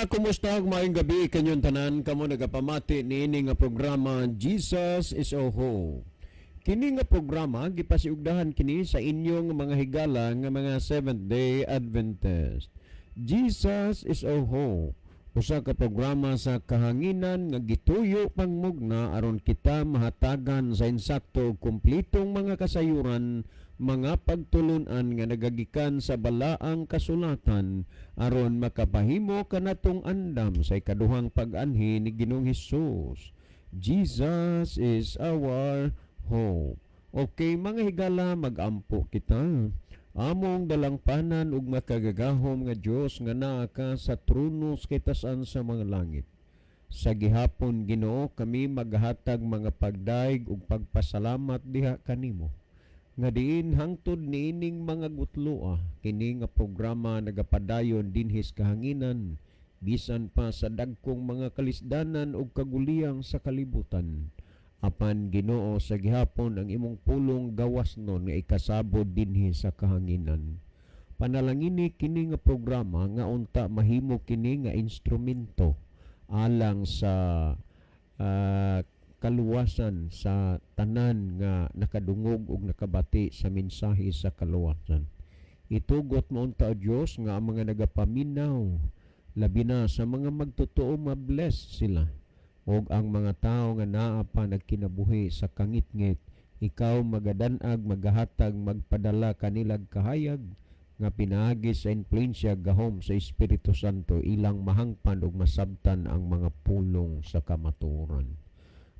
Higala, kumusta ug maayong gabi kanyong tanan kamo nagapamati niini nga programa, Jesus is Our Hope. Kini nga programa gipasiugdahan kini sa inyong mga higala nga mga Seventh Day Adventist. Jesus is Our Hope. Usa ka programa sa kahanginan nga gituyo pangmugna aron kita mahatagan sa insakto ug kumpletong mga kasayuran, mga pagtulunan nga nagagikan sa balaang kasulatan aron makapahimo kanatong andam sa ikaduhang pag-anhi ni Ginoong Hesus. Jesus is our hope. Okay, mga higala, magampo kita. Among dalangpanan ug makagagahom nga Dios nga naa ka sa trono sa kitasan sa mga langit. Sa gihapon, Ginoo, kami maghatag mga pagdaig ug pagpasalamat diha kanimo nga diin hangtod niining mga gutloa kini nga programa nagapadayon dinhi sa kahanginan bisan pa sa dagkong mga kalisdanan ug kaguliyang sa kalibutan. Apan, Ginoo, sa gihapon ang imong pulong gawas nun nga ikasabod dinhi sa kahanginan. Panalangini kini nga programa nga unta mahimo kini nga instrumento alang sa kaluwasan sa tanan nga nakadungog ug nakabati sa mensahe sa kaluwasan. Itugot mo unta, o Dios, nga ang mga nagapaminaw, labi na sa mga magtotoo, mabless sila. Og ang mga tao nga naa pa nagkinabuhi sa kangitngit, ikaw magadanag, magahatag, magpadala kanilag kahayag nga pinaagi sa impluwensya gahom sa Espiritu Santo ilang mahangpan ug masabtan ang mga pulong sa kamatuoran.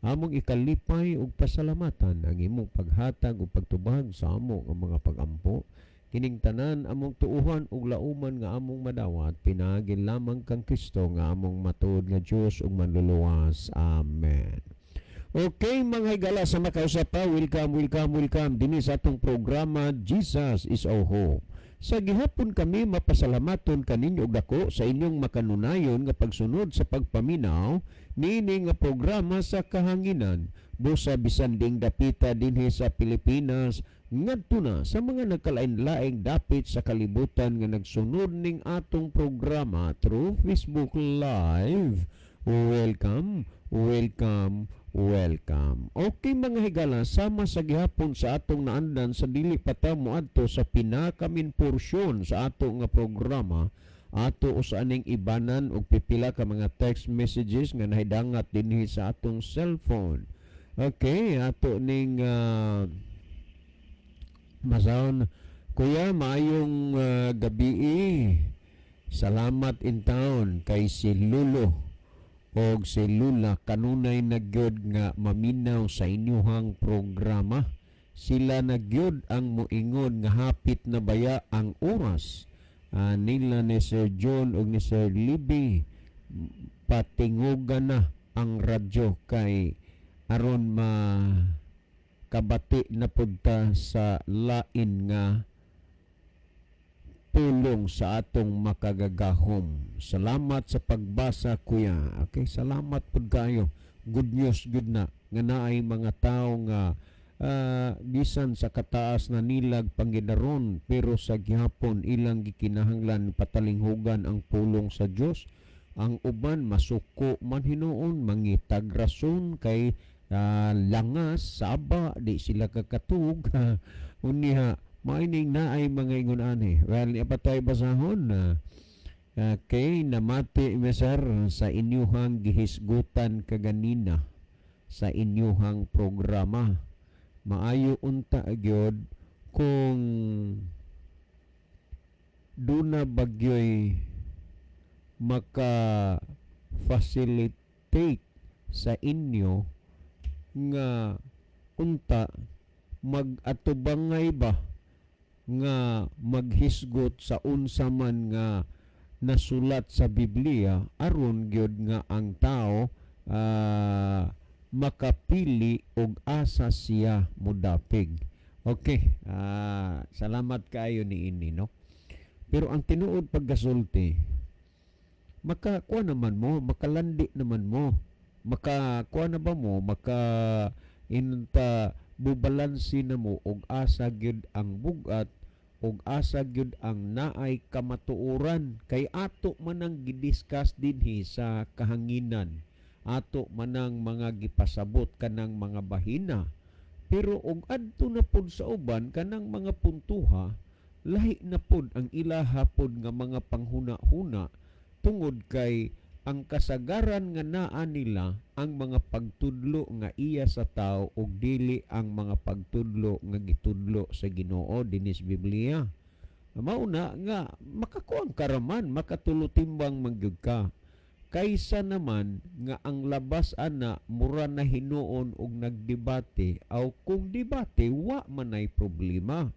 Among ikalipay ug pasalamatan ang imong paghatag ug pagtubag sa amo nga mga pagampo. Kining tanan among tuuhan ug lauman nga among madawat pinaagi lamang kang Kristo nga among matuod nga Dios ug manluluwas. Amen. Okay, mga higala, sa makausap pa, welcome, welcome, welcome dinhi sa atong programa, Jesus is Our Hope. Sa gihapon kami mapasalamaton kaninyo og dako sa inyong makanunayon nga pagsunod sa pagpaminaw niini nga programa sa kahanginan. Busa bisan ding dapita dinhi sa Pilipinas ngadto na sa mga nagkalain-laing dapit sa kalibutan nga nagsunod ning atong programa through Facebook Live. Welcome, welcome, welcome. Okay, mga higala, sama sa gihapon sa atong naandan sa dili pa ta moadto sa pinaka-main porsyon sa ato nga programa, ato usa aning ibanan og pipila ka mga text messages nga nahidangat dinhi sa atong cellphone. Okay, ato ning basahon. Kuya, maayong gabi. Salamat in town kay si Lulo og si Lula kanunay na gyud nga maminaw sa inyuhang programa. Sila na gyud ang moingon nga hapit na baya ang oras nila ni Sir John og ni Sir Libby. Patingugan na ang radyo kay aron ma kabati na pud ta sa lain nga pulong sa atong makagagahom. Salamat sa pagbasa, kuya. Okay, salamat pud kayo. Good news gud na nga naay mga tao nga bisan sa kataas na nilag pangidaron pero sa gihapon ilang gikinahanglan patalinghugan ang pulong sa Dios. Ang uban masuko man hinuon, mangitag rason kay langas saba, di sila kakatug. Unya maining naay mga ingon ani. Well, ipatay basahon na. Okay, namati mi, sir, sa inyuhang gihisgutan kaganina sa inyuhang programa. Maayo unta gyud kung duna bagyoy maka facilitate sa inyo nga unta mag-atubangay ba nga maghisgot sa unsa man nga nasulat sa Biblia aron gyud nga ang tao makapili og asa siya modapig. Okay, salamat kaayo niini, no. Pero ang tinuod pagkasulti, makakuha naman mo, makalandi naman mo, makakuha na ba mo, maka inta bubalansi na mo og asa gyud ang bugat. Ug asa gyud ang naay kamatuoran, kay ato manang gidiscuss dinhi sa kahanginan, ato manang mga gipasabot kanang mga bahina, pero og adto na pod sa uban, kanang mga puntuha, lahi na pod ang ilaha pod nga mga panghuna-huna, tungod kay ang kasagaran nga naa nila ang mga pagtudlo nga iya sa tao ug dili ang mga pagtudlo nga gitudlo sa Ginoo dinhi sa Biblia. Mao na nga makakuang karaman, makatulutimbang man gyud ka. Kaysa naman nga ang labas ana mura na hinuon og nagdebate, aw kung debate wa manay problema.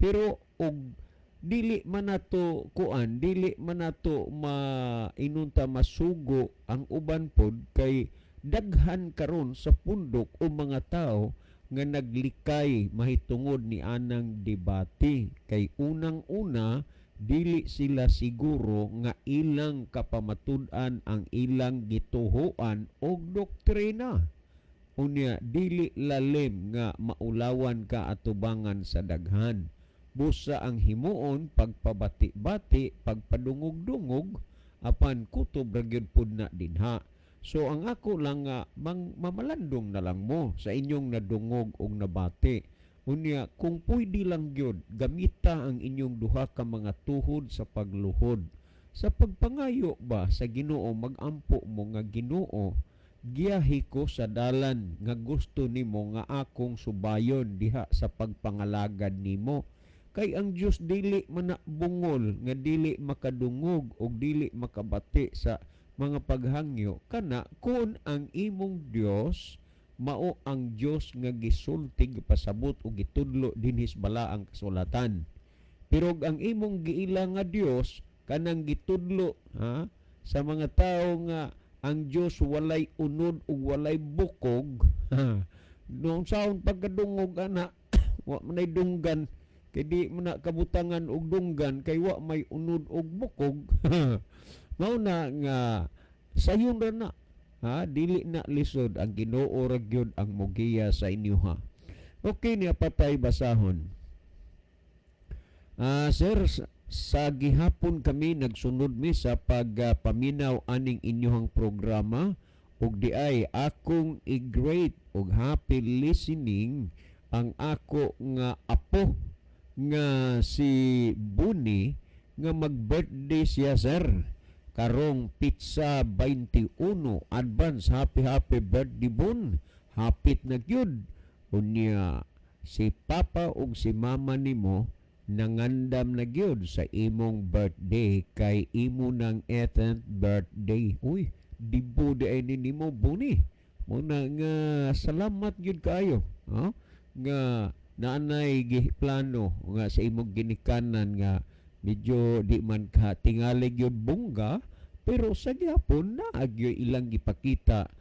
Pero og dili man nato kuan, dili man nato mainunta masugo ang uban pod, kay daghan karon sa pundok o mga tao nga naglikay mahitungod ni anang debate, kay unang-una dili sila siguro nga ilang kapamatud-an ang ilang gituhuan og doktrina. Unya dili lalim nga maulawan ka atubangan sa daghan. Busa ang himuon pagpabati-bati, pagpadungog-dungog, apan kutob ra gyud pud na dinha. So ang ako lang nga mamalandong na lang mo sa inyong nadungog og nabati. Unya kung pwede lang gyud, gamita ang inyong duha ka mga tuhod sa pagluhod. Sa pagpangayo ba sa Ginoo, magampo mo nga, "Ginoo, giyahi ko sa dalan nga gusto nimo nga akong subayon diha sa pagpangalagad nimo." Kay ang Dios dili man na bungol nga dili makadungog og dili makabati sa mga paghangyo kana, kun ang imong Dios mao ang Dios nga gisulti, gipasabot o gitudlo dinhi sa balaang kasulatan. Pero ang imong giila nga Dios kanang gitudlo, ha, sa mga tao nga ang Dios walay unod ug walay bukog, noong saon pagkadungog ana, wa manay dunggan, kay di man na kabutangan og dunggan kay wa may unod og bukog. Mao na nga sayon ra na, ha, dili na lisod, ang Ginoo ra gyud ang mogiya sa inyo, ha. Okay, niya patay basahon. Ah, sir, sa gihapon kami nagsunod mi sa pagpaminaw aning inyong programa ug di ay akong i-greet ug happy listening ang ako nga apo nga si Buni nga mag-birthday siya, sir, karong petsa 21. Advance happy happy birthday, Bun. Hapit na gyud. Unya si papa ug si mama nimo nangandam na gyud sa imong birthday kay imo nang 18th birthday. Uy, dibo di ay ni nimo, Buni. Muna nga salamat gyud kaayo, ha? Nga naanay giplano nga sa imong ginikanan nga medyo di man ka tingali gyud bongga, pero sa gihapon naa gyud ilang gipakita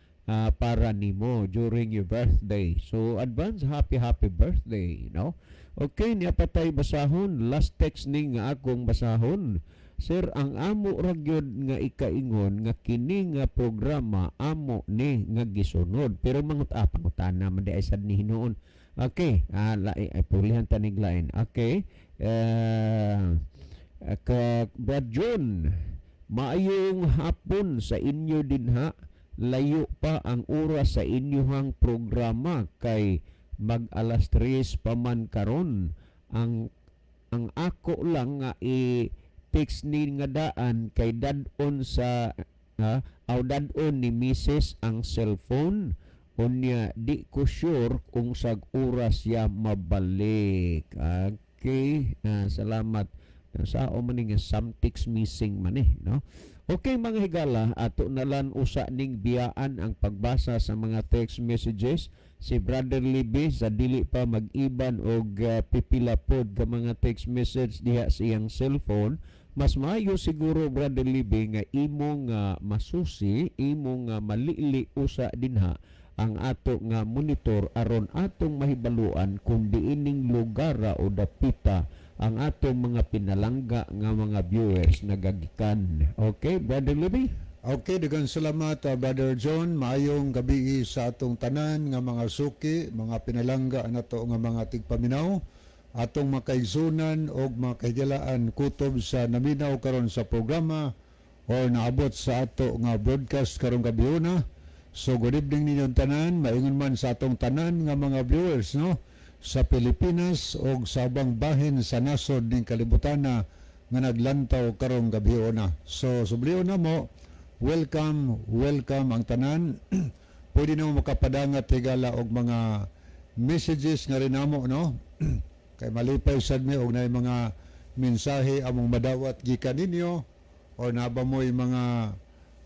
para nimo during your birthday. So advance happy happy birthday, no? Okay, niya patay basahon. Last text ni nga akong basahon. Sir, ang amo ra gyud nga ikaingon nga kini nga programa amo ni nga gisunod. Pero mangut pangutana man di ay sad ni hinuon. Okay, ay pulihan ta nig lain. Okay. Ka Brad John, maayong hapon sa inyo dinha. Layo pa ang oras sa inyuhang programa kay mag alas 3 pa man karon. Ang ako lang nga i text ni nga daan kay dad-on sa, ha, aw dad-on ni Mrs. ang cellphone. Unya di ko sure kung sag oras siya mabalik. Okay, salamat sa o man nga something's missing man eh, no? Okay, mga higala, ato na lang usa ning biyaan ang pagbasa sa mga text messages. Si Brother Libby sa dili pa mag-iban og pipila pod ka mga text message diha sa iyang cellphone. Mas maayo siguro, Brother Libby, nga imong masusi, imong malili usa dinha ang ato nga monitor aron atong mahibaluan kung diining lugar o dapita ang atong mga pinalangga nga mga viewers nagagikan. Okay, Brother Libby? Okay, daghang salamat, Brother John. Maayong gabi sa atong tanan nga mga suki, mga pinalangga nato nga mga tigpaminaw. Atong makaigsunan og makahigalaan kutob sa naminaw karon sa programa or naabot sa ato nga broadcast karong gabhiona. So good evening ninyong tanan, maingon man sa atong tanan nga mga viewers, no, sa Pilipinas og sa ubang bahin sa nasod ning kalibutana nga naglantaw karong gabhiona. So sublion na mo, welcome, welcome ang tanan. Pwede na mo makapadangat, higala, og mga messages nga rin namo, no? Kay malipay sad mi og naay mga mensahe among madawat gikan ninyo or naba mo'y mga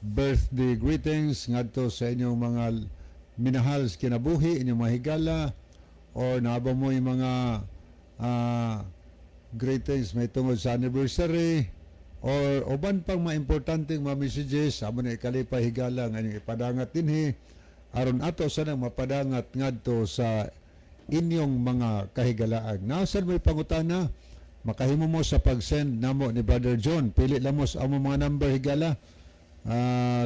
birthday greetings ngadto sa inyong mga minahal sa kinabuhi, inyong mga higala, or naba mo'y mga greetings may tungod sa anniversary or uban pang mga importanteng mga messages, amo na ikalipay, higala, nga inyong ipadangat dinhi aron ato sanang mapadangat ngadto sa inyong mga kahigalaan. Nasan may pangutana, makahimo mo sa pag-send namo ni Brother John. Pili lang mo sa among mga number, higala,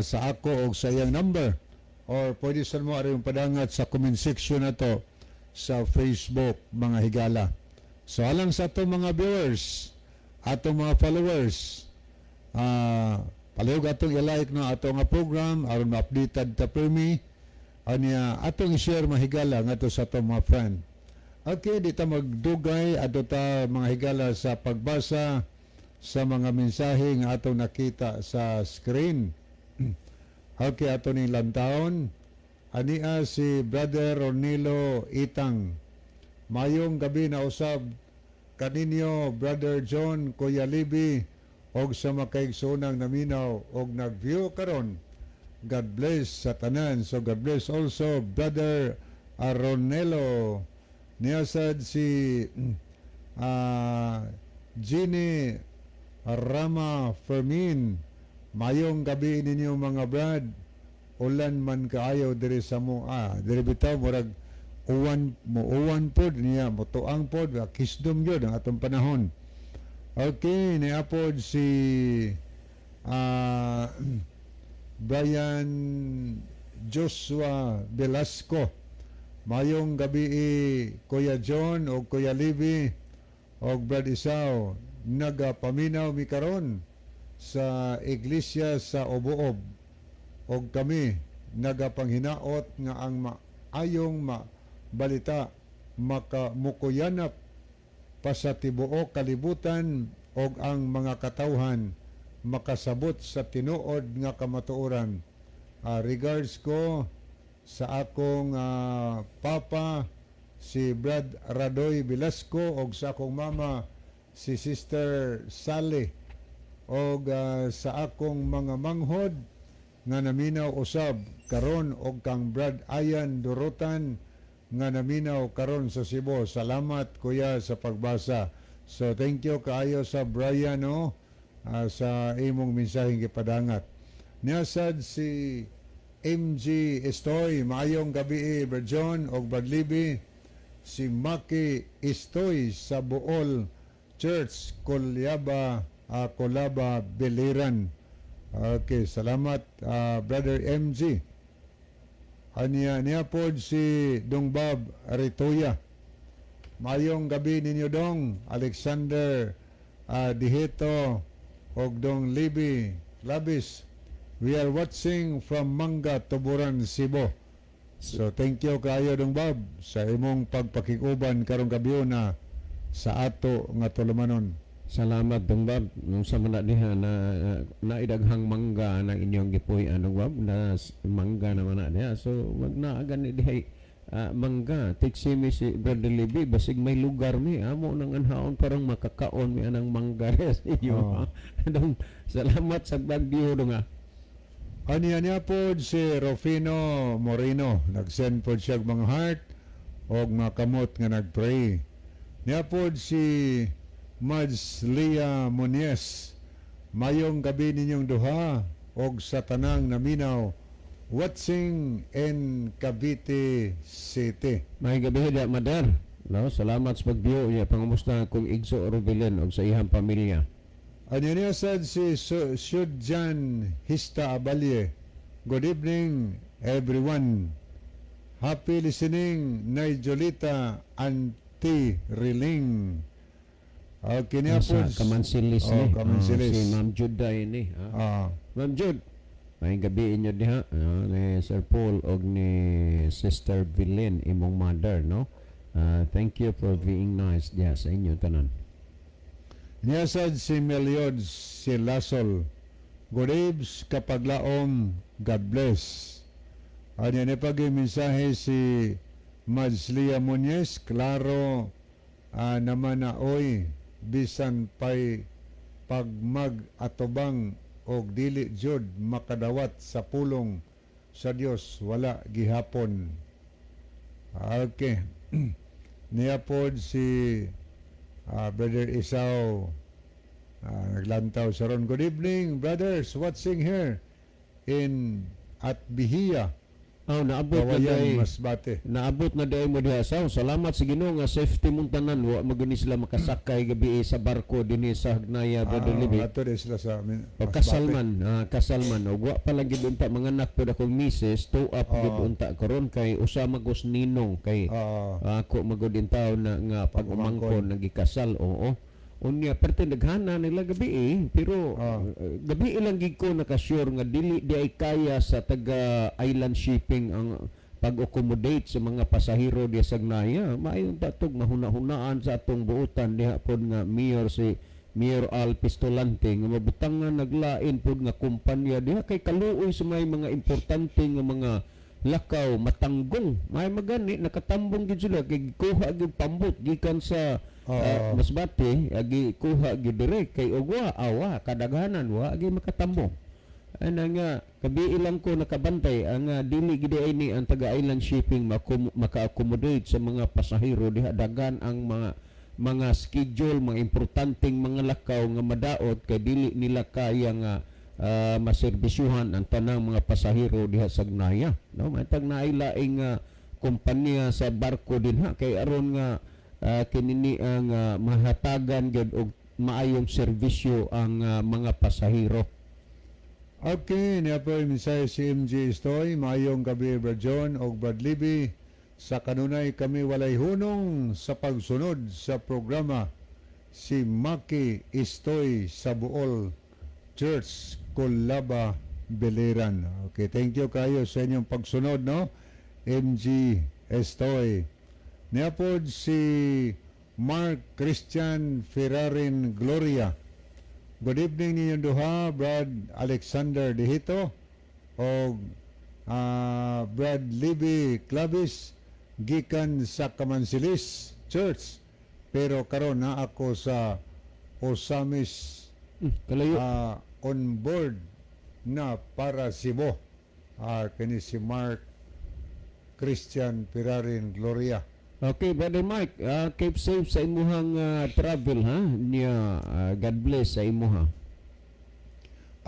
sa ako o sa iyang number. Or pwede sa mo ari padangat sa comment section na to sa Facebook, mga higala. So alang sa atong mga viewers, atong mga followers, palihog atong i-like no ato nga program aron ma-updated ta permi anya atong i-share, mahigala, ngadto sa atong mga friend. Okay, di ta magdugay, adto ta, mga higala, sa pagbasa sa mga mensahe nga atong nakita sa screen. Okay, ato ning lantawon. Ania si Brother Ronilo Itang. "Mayong gabi na usab kaninyo, Brother John, Kuya Libby, og sa makaigsoonang naminaw og nag-view karon. God bless sa tanan." So God bless also, Brother Aronelo. Niyasad si Jeannie Rama Fermin. "Mayong gabi ninyo, mga brad. Ulan man kaayo diri sa mo." Diri bitaw murag uwan mo, uwan pod niya, motuang pod, kisdom gyud ang atong panahon. Okay, niapod si Brian Joshua Velasco. "Mayong gabi, Kuya John o Kuya Libby o Brad Isaw. Nagapaminaw mi karon sa iglesia sa Obuob og kami nagapanghinaot nga ang maayong balita maka mukuyanap pa sa tibuok kalibutan og ang mga katawhan makasabot sa tinuod nga kamatuoran. Regards ko sa akong papa, si Brad Radoy Velasco, og sa akong mama, si Sister Sally, og sa akong mga manghod nga naminaw usab karon og kang Brad Ayan Durutan nga naminaw karon sa Cebu. Salamat, kuya, sa pagbasa." So thank you kaayo sa Brian, no, sa imong mensaheng gipadangat. Niasad si MG Estoy. "Maayong gabi, Brad John og Brad Libby. Si Maki Estoy sa Bool Church, Colyaba, Colaba, Biliran." Okay, salamat, Brother MG. Anya niya pod si Dong Bob Ritoya. "Mayong gabi ninyo, Dong Alexander Dihito og Dong Libby Labis. We are watching from Manga, Tuburan, Cebu." So thank you kaayo, Dong Bob, sa imong pagpakikuban karong gabi na sa ato nga tulumanon. Salamat, Dong Bob. Nung sa man na diha na naidaghang mangga ng inyong gipuy-an, Dong Bob, na mangga naman na diha. So wag na gani dihay mangga. Tiksi mi si Brother Libby, basig may lugar mi amo nang anhaon parang makakaon mi anang mangga sa inyo. Oh. Dong, salamat sa pag-view, dong ah. Aniya niya pod si Rufino Moreno. Nag-send pod siya og mga heart og mga kamot nga nag-pray. Niya pod si Mads Lea Monies. "Mayong gabi ninyong duha og sa tanang naminaw watching in Cavite City." May gabi da, Mother. No, salamat sa pag-view niya. Pangumusta kong Igso Rubilen og sa iyang pamilya. Aniya niya sad si Sudjan Hista Abalye. "Good evening, everyone. Happy listening, Nay Jolita Antico." T. Riling. Okay niya Sa po. Kamansilis Oh, ni. Kamansilis. Si Ma'am Jude dai ni. Ma'am Jude, maayong gabi inyo diha ni Sir Paul og ni Sister Vilen, imong mother, no? Thank you for being nice diha sa inyo tanan. Niya sad si Meliod si Lasol. Good eves, kapaglaom, God bless. Anya ni pag mensahe si Madslia Muñez, klaro naman na oy, bisan pay pagmag atubang og dili jud makadawat sa pulong sa Dios, wala gihapon. Okay. Niya pod si Brother Isao, naglantaw sa ron. Good evening, brothers, watching here in at Bihia, Oh, naabot na Kawayan, day. Masbate. Naabot na day mo diha sa. Salamat sa Ginoo nga safety mong tanan, wa maguni sila makasakay gabi sa barko dinhi sa Hagnaya, Brother Libby. Ato din sila sa O Masbate. Kasal man, kasal man og wa pa lang gid unta manganak pud akong misis, to up gid unta karon kay usa magos ninong kay ako magud taon na nga pag-umangkon nagikasal, oo. Unya parte daghana nila gabi eh, pero gabi lang gid ko nakasure nga dili di ay kaya sa taga island shipping ang pag-accommodate sa mga pasahero di sa Hagnaya. Maayon ta tog mahuna-hunaan sa atong buotan diha pod nga mayor, si Mayor Al Pistolante, nga mabutangan naglain pod nga kumpanya diha kay kaluoy sa may mga importante nga mga lakaw matanggong. May magani nakatambong gid sila kay gikuha gyud pambot gikan sa Masbate, gikuha gyud dire kay ugwa awa kadaghanan wa gi makatambong. Ana nga kabi lang ko nakabantay ang dili gid ay ni ang taga island shipping maka-accommodate sa mga pasahero diha. Dagan ang mga schedule, mga importanteng mga lakaw nga madaot kay dili nila kaya nga maserbisyuhan ang tanang mga pasahero diha sa Hagnaya, no? Matag naay laing kumpanya sa barko dinha kay aron nga kinini ang mahatagan gyud og maayong serbisyo ang mga pasahero. Okay, niya po yung mensahe si MG Stoy. Maayong gabi, Brad John og Brad Libby. Sa kanunay kami walay hunong sa pagsunod sa programa. Si Maki Istoy sa Buol Church, Colaba, Biliran. Okay, thank you kayo sa inyong pagsunod, no? MG Estoy. Niya po si Mark Christian Ferrarin Gloria. Good evening ninyong duha, Brad Alexander Dihito o Brad Libby Clavis, gikan sa Kamansilis Church. Pero karon na ako sa Osamis, Kalayo. On board na para Cebu. Kini si Mark Christian Ferrarin Gloria. Okay, Brother Mike, keep safe sa imuhang travel ha. Niya, God bless sa imuha.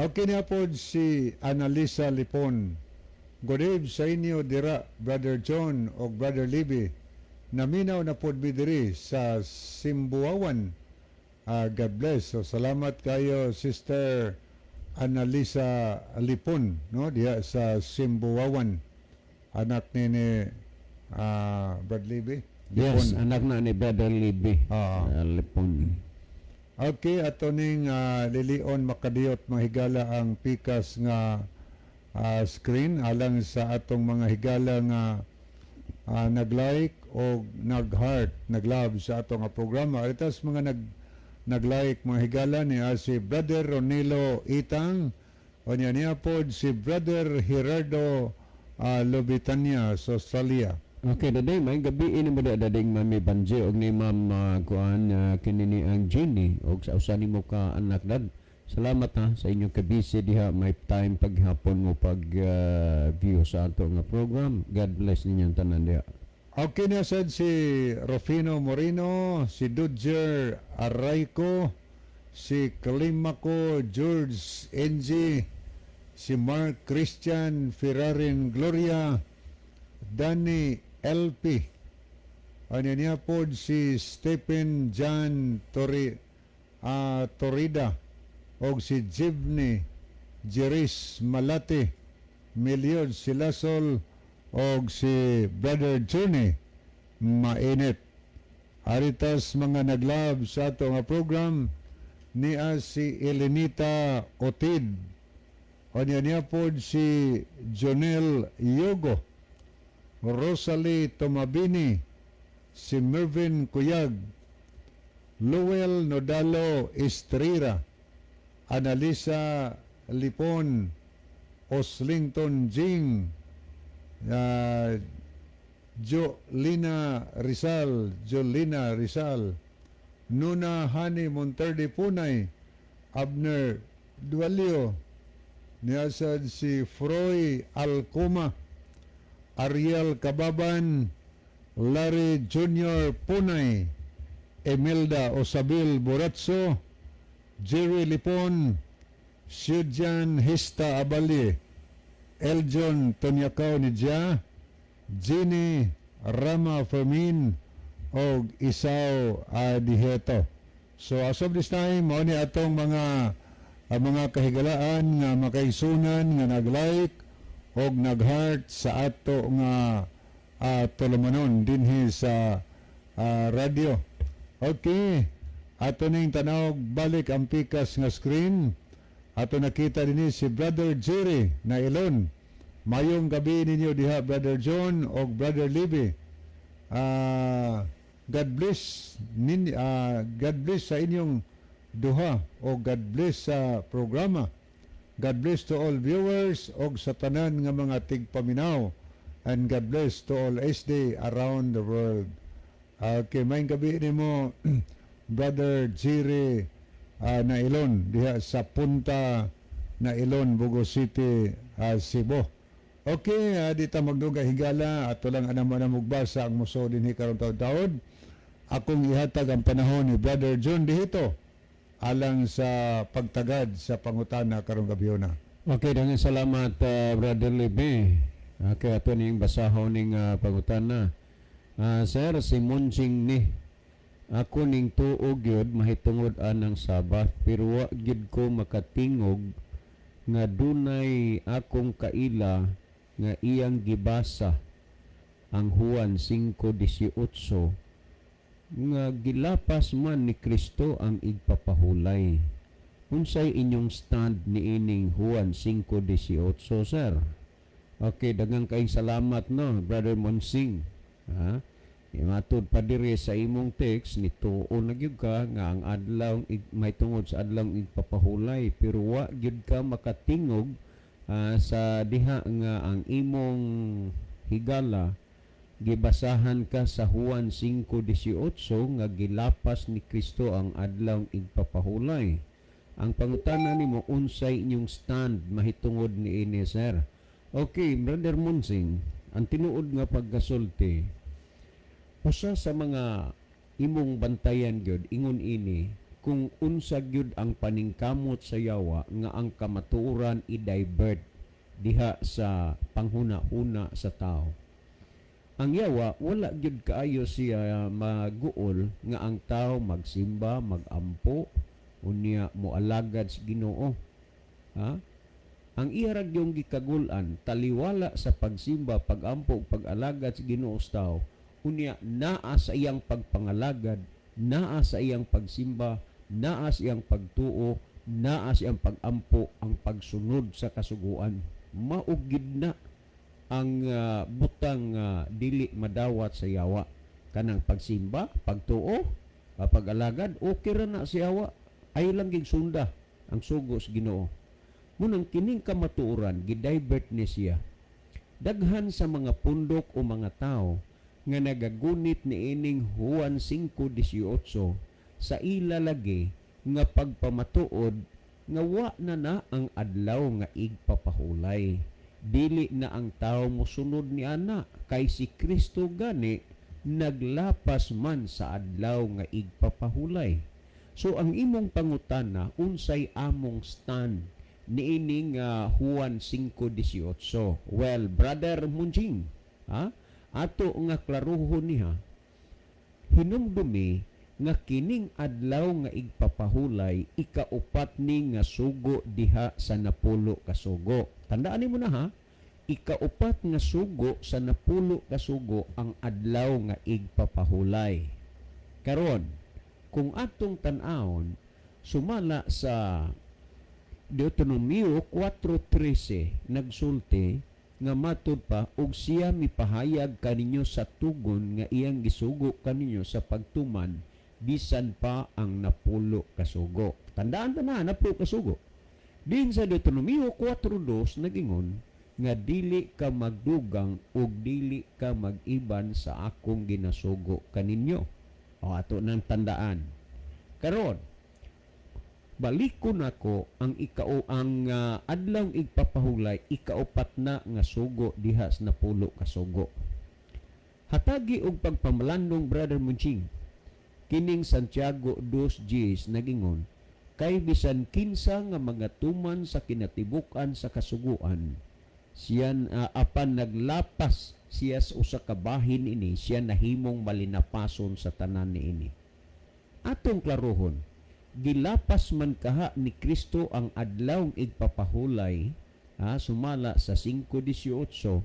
Okay na po si Annalisa Lipon. Good eve sa inyo dira, Brother John o Brother Libby. Naminaw na pod mi diri sa Simbuawan. God bless. So salamat kayo, Sister Annalisa Lipon, no, diha sa Simbuawan. Anak ni Brad Libby. Yes, Lipon. Anak na ni Brother Libby. Lipon. Okay, ato ning lilion makadiyot, mga higala, ang pikas nga screen alang sa atong mga higala nga nag-like o nag-heart, nag-love sa atong nga programa. Itas mga nag-like, mga higala, ni si Brother Ronilo Itang o niya niya pod si Brother Gerardo Lobitania sa Australia. Okay, daday, may gabi ini mo da dading Mami Banji og ni Ma'am kuan kinini ang Jenny og sa usa nimo ka anak dad. Salamat ha sa inyong kabisi diha, may time paghapon mo pag view sa ato nga program. God bless ninyong tanan diha. Okay na sad si Rufino Moreno, si Dudger Arayco, si Climaco George NG, si Mark Christian Ferrarin Gloria, Danny LP. Ano niya po si Stephen John Torida og si Jibney Jeris Malate, Meliod Silasol og si Brother Johnny Mainit. Ari tas mga nag-love sa ato nga program, niya si Elenita Otid. O niya niya pod si Jonel Yogo, Rosalie Tomabini, si Mervin Kuyag, Luel Nodalo Estrera, Analisa Lipon, Oslington Jing, Jolina Rizal, Jolina Rizal, Nuna Hani Monterde Punay, Abner Dualio, niyasad si Froy Alcoma, Ariel Kababan, Larry Jr. Punay, Emelda Osabil Boratso, Jerry Lipon, Sudjan Hista Abali, Eljon Tonyakaw Nidja, Jenny Rama Fermin, og Isaw Adiheto. So as of this time, mao ni atong mga kahigalaan nga makaigsunan nga nag-like og nag-heart sa ato nga tulumanon dinhi sa radyo. Okay. Ato ning tanaw balik ang pikas nga screen. Ato nakita dinhi si Brother Jerry na Ilon. Mayong gabi ninyo diha, Brother John og Brother Libby. God bless sa inyong duha o God bless sa programa. God bless to all viewers og sa tanan nga mga tigpaminaw and God bless to all SDA around the world. Okay, maayong gabi nimo, Brother Jerry Nailon, diha sa Punta Nailon, Bogo City, Cebu. Okay, di ta magdugay, higala, ato lang anam mugbasa ang muso dinhi karon taud-taud. Akong ihatag ang panahon ni Brother John Dihito alang sa pagtagad sa pangutana karong gabi na. Okay, daghang salamat, Brother Libe. Okay, ato ning basahon ning pangutana. Sir, si Monjing ni. Ako ning tuo gyud mahitungod anang Sabbath, pero wa gyud ko makatingog nga dunay akong kaila nga iyang gibasa ang Juan 5:18 nga gilapas man ni Kristo ang igpapahulay. Unsay inyong stand niining Juan 5:18, sir? Okay, daghang kaayong salamat, no, Brother Monsing. Ha? Matud pa diri sa imong text, nituo na gyud ka nga ang adlaw may tungod sa adlaw igpapahulay, pero wa gyud ka makatingog sa diha nga ang imong higala gibasahan ka sa Juan 5:18 nga gilapas ni Kristo ang adlaw igpapahulay. Ang pangutana nimo, unsay inyong stand mahitungod niini, sir? Okay, Brother Monsing, ang tinuod nga pagkasulti, usa sa mga imong bantayan gyud ingon ini kung unsa gyud ang paningkamot sa yawa nga ang kamatuoran i-divert diha sa panghuna-huna sa tao. Ang yawa, wala gyud kaayo siya maguol nga ang tao magsimba, magampo, unya moalagad sa Ginoo. Ha? Ang iya ra gyung gikagul-an, taliwala sa pagsimba, pagampo ug pag-alagad sa Ginoo sa tao, unya naa sa iyang pagpangalagad, naa sa iyang pagsimba, naa sa iyang pagtuo, naa sa iyang pagampo ang pagsunod sa kasuguan. Mao gyud na ang butang dili madawat sa yawa. Kanang pagsimba, pagtuo, pag-alagad, okay ra na sa yawa. Ayo lang ging sunda ang sugo sa Ginoo. Munang kining kamatuoran gidivert ni siya. Daghan sa mga pundok o mga tao nga nagagunit niining Juan 5:18 sa ila lagi nga pagpamatuod nga wa na na ang adlaw nga igpapahulay. Dili na ang tao mosunod ni ana kay si Kristo gani naglapas man sa adlaw nga igpapahulay. So ang imong pangutana, unsay among stand niining Juan 5:18? Well, Brother Munjing, ha? Ato nga klaruhon niya, hinumdumi nga kining adlaw nga igpapahulay, ikaupat ni nga sugo diha sa 10 ka sugo. Tandaan nimo na, ha. Ikaupat nga sugo sa 10 ka sugo ang adlaw nga igpapahulay. Karon, kung atong tan-awon sumala sa Deuteronomio 4:13, nagsulti nga matud pa, "Ug siya mipahayag kaninyo sa tugon nga iyang gisugo kaninyo sa pagtuman bisan pa ang 10 ka sugo." Tandaan ta na, 10 ka sugo. Din sa Deuteronomio 4:2, nagingon nga dili ka magdugang ug dili ka mag-iban sa akong ginasugo kaninyo. O, ato nang tandaan. Karon, balikon nako ang ikao ang adlaw igpapahulay, ikaupat na nga sugo diha sa 10 ka sugo. Hatagi og pagpamalandong, Brother Munching. Kining Santiago 2:10, nagingon, "Kay bisan kinsa nga mga tuman sa kinatibuk-an sa kasuguan, siya apan naglapas siya sa usa ka bahin ini, siya nahimong malinapason sa tanan niini." Atong klarohon, gilapas man kaha ni Kristo ang adlaw igpapahulay, ha, sumala sa 5:18,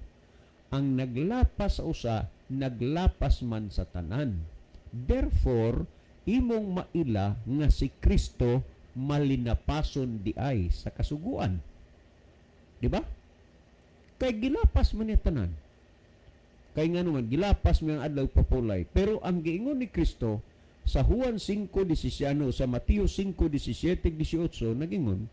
ang naglapas sa usa, naglapas man sa tanan. Therefore, imong maila nga si Kristo malinapason di ay sa kasuguan. Di ba? Kay gilapas man niya tanan. Kay nga naman, gilapas mo ang adlaw papulay. Pero ang giingon ni Kristo sa Juan 5:16, sa Mateo 5:17 18, nagingon,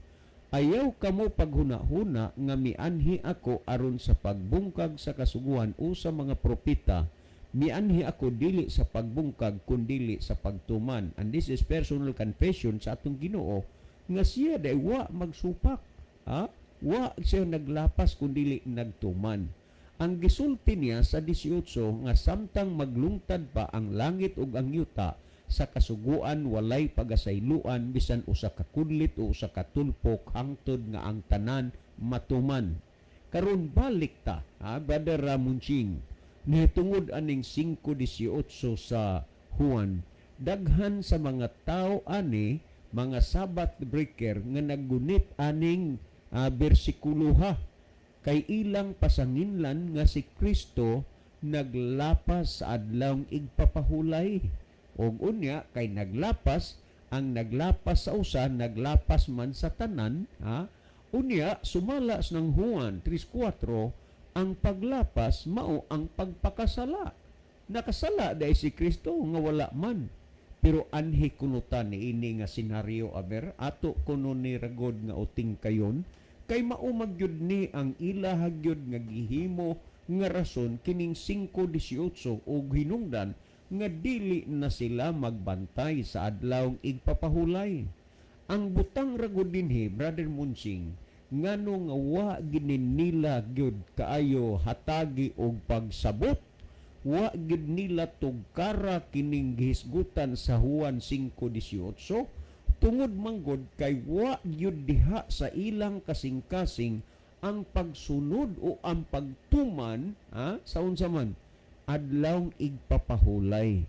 "Ayaw kamo paghuna-huna nga mianhi ako aron sa pagbungkag sa kasuguan o sa mga propeta. Mianhi ako dili sa pagbungkag kundili sa pagtuman." And this is personal confession sa atong Ginoo nga siya day wa magsupak. Ha? Wa siya naglapas kundili nagtuman. Ang gisulti niya sa 18 nga samtang maglungtad pa ang langit ug ang yuta, sa kasuguan walay pagasayloan bisan usa ka kudlit o usa ka tulpok hangtod nga ang tanan matuman. Karon, balik ta, ha, Brother Munching, nitungod aning 5:18 sa Juan, daghan sa mga tao ani, mga Sabbath breaker, nga naggunit aning bersikuloha kay ilang pasanginlan nga si Kristo naglapas sa adlawng igpapahulay. Og unya kay naglapas, ang naglapas sa usa, naglapas man sa tanan, ha? Unya sumala sa ng Juan 3:4, ang paglapas mao ang pagpakasala. Nakasala dahil si Kristo nga wala man. Pero anhi kunutan ni ini nga senaryo, aber ato kuno ni ragod nga uting kayon kay mao magyud ni ang ilaha gyud nga gihimo nga rason kining 5:18 og hinungdan nga dili na sila magbantay sa adlawng igpapahulay. Ang butang ragod dinhi, Brother Munching, ngano nga wa gini nila gyud kaayo hatagi og pagsabot, wa gid nila tugkara kining gihisgutan sa Juan 5:18, tungod manggod kay wa gyud diha sa ilang kasing-kasing ang pagsunod o ang pagtuman, ha, sa unsa man adlawng igpapahulay.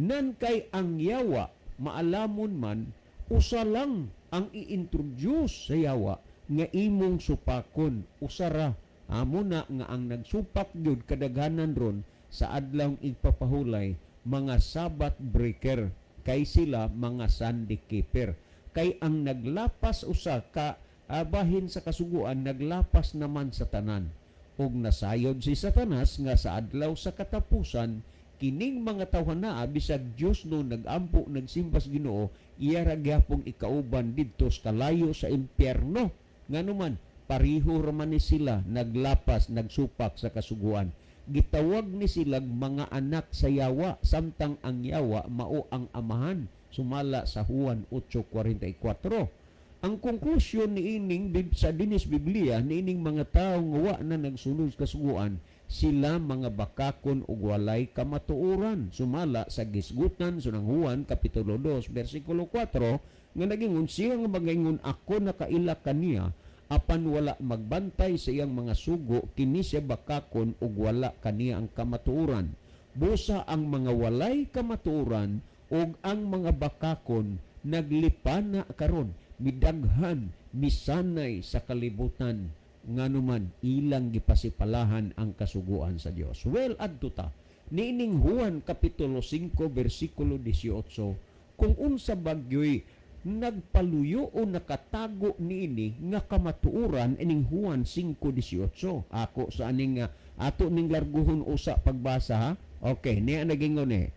Nan kay ang yawa, maalamon man, usa lang ang i-introduce sa yawa nga imong supakon, usa ra. Amo na nga ang nagsupak gyud kadaghanan ron sa adlawng igpapahulay, mga Sabbath breaker, kay sila mga Sunday keeper. Kay ang naglapas usa ka bahin sa kasuguan, naglapas naman sa tanan. Ug nasayod si Satanas nga sa adlaw sa katapusan, kining mga tawhan na bisag Dios no nagampo, nagsimba sa Ginoo, iya ra gyapong ikauban didto sa kalayo sa impyerno. Nganuman pariho ra man ni sila naglapas, nagsupak sa kasuguan. Gitawag ni silang mga anak sa yawa, samtang ang yawa mao ang amahan sumala sa Juan 8:44. Ang konklusyon ni ining sa dinis Biblia ni ining mga tawo nga wa na nagsunod sa kasuguan, sila mga bakakon ug walay kamatuoran sumala sa gisgutan sa nang Juan kapitulo 2 bersikulo 4 nga nagingon siya nga magaingon, "Ako nakaila kaniya," apan wala magbantay sa iyang mga sugo, kini siya bakakon ug wala kaniya ang kamatuoran. Busa ang mga walay kamatuoran ug ang mga bakakon naglipana karon, midaghan, misanay sa kalibutan, nganuman ilang gipasipalahan ang kasuguan sa Dios. Well, adto ta Niining Juan Kapitulo 5 versikulo 18 kung unsa bagyoy nagpaluyo o nakatago niini nga kamatuoran ining Juan 5:18. Ako sa aning ato ning larguhon usa pagbasa, ha. Okay, niya nagingon eh.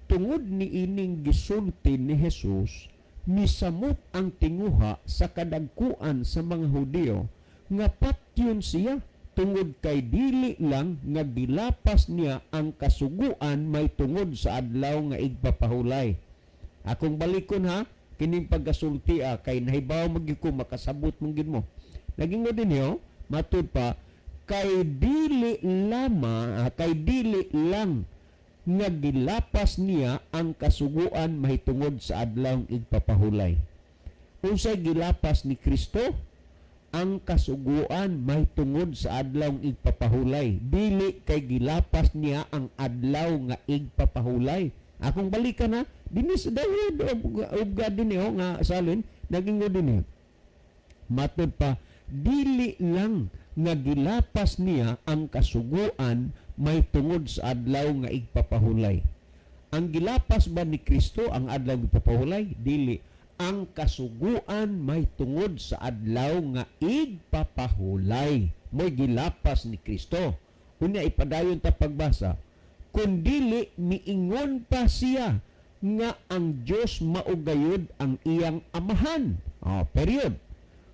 Tungod ni ining gisulti ni Jesus, misamot ang tinguha sa kadagkuan sa mga Hudiyo nga patyon siya tungod kay dili lang nga gilapas niya ang kasuguan may tungod sa adlaw nga igpapahulay. Akong balikon ha, kining pagkasulti kay nahibaw magyud ko makasabot mong gid mo. Nagingon din niyo, matud pa kay dili lama kay dili lang nga gilapas niya ang kasuguan mahitungod sa adlaw igpapahulay. Unsay gilapas ni Kristo? Ang kasuguan mahitungod sa adlaw igpapahulay. Dili kay gilapas niya ang adlaw nga igpapahulay. Akong balikan ha, dinhi sa the word of God dinhi oh, nga salin nagingon dinhi. Matud pa, dili lang nga gilapas niya ang kasuguan may tungod sa adlaw nga igpapahulay. Ang gilapas ba ni Kristo ang adlaw nga igpapahulay? Dili. Ang kasuguan may tungod sa adlaw nga igpapahulay. Mo'y gilapas ni Kristo. Unya ipadayon ta pagbasa. Kung dili miingon pa siya nga ang Dios mao gayud ang iyang amahan. Oh, period.